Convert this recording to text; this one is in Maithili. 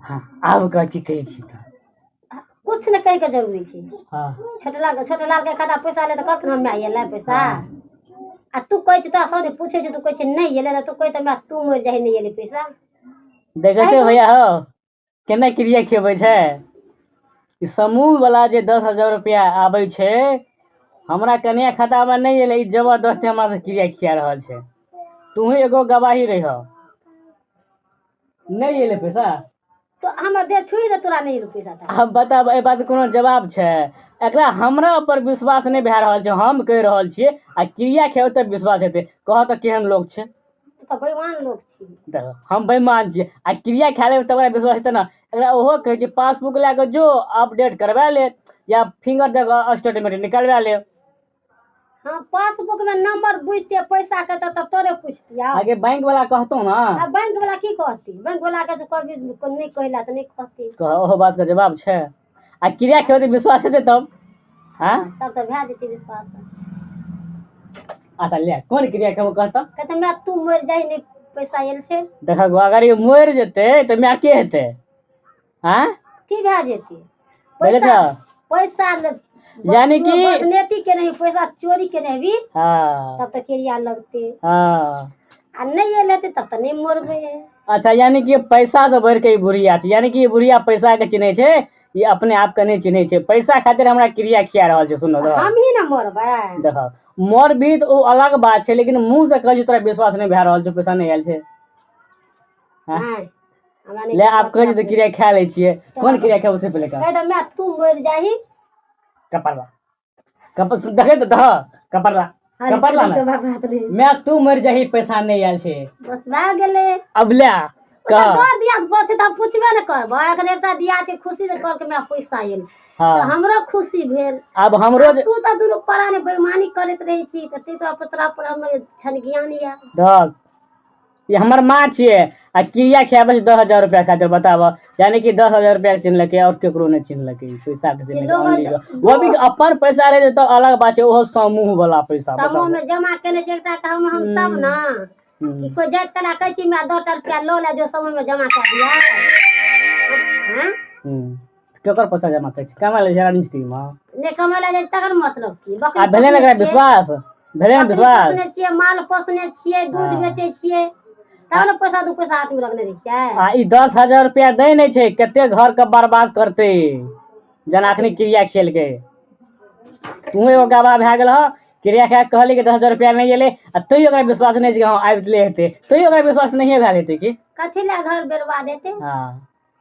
हाँ, आब कथी कहै छी तऽ? कुछ नहि कहैके जरूरी छै। छोटेलाल, छोटेलाल के खाता पैसा ले तऽ कहत ने माय एलै पैसा। आ तू कहै छी, तोरा सब पूछै छै, तू कहै छै नहि एलै, तू कहै तऽ माय तू मरि जाही, नहि एलै पैसा। देखै छै भैया हौ केना क्रिया खेबै छै। ई समूह वाला जे 10,000 रुपया आबै छै हमरा कन्या खातामे नहि एलै, ई जबरदस्ती हमरा से क्रिया खिया रहल छै। तू एगो गवाही रह, नहि एलै पैसा। तो हमर देह छुई दे, तोरा नहि एलो पैसा तऽ। आब बताब, एहि बात कोनो जवाब छै? एकरा हमरा पर विश्वास नहि भए रहल छै, हम कहि रहल छियै आ क्रिया खेबै तऽ विश्वास हेतै। कह तऽ केहन लोक छै? तू तऽ बेईमान लोक छी। देखो, हम बेईमान छियै आ क्रिया खा लेबै तब ओकरा विश्वास हेतै ने। एकरा ओहो कहै छै पासबुक लए कऽ जो अपडेट करवा ले या फिंगर दऽ कऽ स्टेटमेंट निकलवा ले। हाँ, पासबुक में नंबर बुझते पैसा के तब तोरे पूछतिया। आगे बैंक वाला कहतो ना। आ बैंक वाला की कहती? बैंक वाला के तो कभी नहीं कहला तऽ नहीं कहती। कह, ओहो बात के जवाब छै। आ क्रिया खेबै तऽ विश्वास हेतै तब? हाँ, तब तऽ भए जेतै विश्वास। अच्छा ले, कोन क्रिया खेबो कहता? कहते मैं तू मरि जाही, नहीं पैसा आयल छै। देखो, अगर ई मरि जेतै तऽ माय के हेतै? हाँ, की भए जेतै? देखै पैसा छौ? पैसा यानी कि बदनेती के नहीं, पैसा चोरी के नहीं भी। तब तऽ क्रिया लगते। आ नहीं एल हेतै तब तऽ नहीं मरबै। अच्छा, यानी कि पैसा से बढ़ि के ई बुढ़िया छै, यानी कि ई बुढ़िया पैसा के चिन्है छै, ई अपने आप के नहि चिन्है छै। पैसा खातिर हमरा क्रिया खिया रहल छै। सुनो। हम ही ने मरबै। देखो, मर भी तऽ ओ अलग बात छै, लेकिन मुँह से कहै छै तोरा विश्वास नहि भए रहल छै, पैसा नहि आयल छै। हाँ? नहि, हमरा नहि ले, आब कहै छै तऽ विश्वास। क्रिया खा लै छियै। कोन क्रिया खेबो से पहिले कह। कहै तऽ माय तू मरि जाही। कपड़ला कप देखै तऽ दह कपड़ला कपड़ला ने। माय तू मरि जाही, पैसा नहि आयल छै। बस भए गेलै। अब ले कह। दर दिया बस तऽ पुछबे ने करबै। एखन एकटा दिया छै, खुशी से कहलकै माय पैसा आयल तऽ हमरो खुशी भेल। आब हमरो तू तऽ दुनू परा ने बेईमानी करैत रहै छी तऽ तोरा पर, तोरा पर हम छन ज्ञान यऽ। दस ई हमर माँ छियै आ क्रिया खियाबै छै 10,000 रुपया खातिर। बताब, यानी कि 10,000 रुपया के चिन्हलकै और केकरो नहि चिन्हलकै, ई पैसा के चिन्हलकै। लोग ओनली वो भी अपन पैसा रहै तऽ अलग बात छै, ओहो समूह वाला पैसा। समूह बताब। में जमा केने छै एकटा के हम तब ने कि कोइ जाइत कला कहै छी माय 10 टा रुपया लऽ ले जो समूह में जमा कए दिया। हाँ। केकर पैसा जमा करै छै? कमा लै छै राजमिस्त्री मे। नहि कमै लए जाइ तकर मतलब की? बकरी आ भेलै ने पोसने एकरा छियै, विश्वास भेलै ने? बकरी विश्वास पोसने छियै, माल पोसने छियै, दूध बेचै छियै तब ने पैसा दू पैसा हाथमे रखने रहै छियै। आ ई 10,000 रुपया दै नहि छै, कते घर के बर्बाद करतै जेना अखनी क्रिया खेलकै। तू एगो गवाह भए गेल हँ। क्रिया खा कऽ कहली कि 10,000 रुपया नहि एलै आ तैयो ओकरा विश्वास नहि छै कि हँ आबि गेलै हेतै, तैयो ओकरा विश्वास नहिए भेल हेतै की? कथी लए घर बर्बाद हेतै? हँ।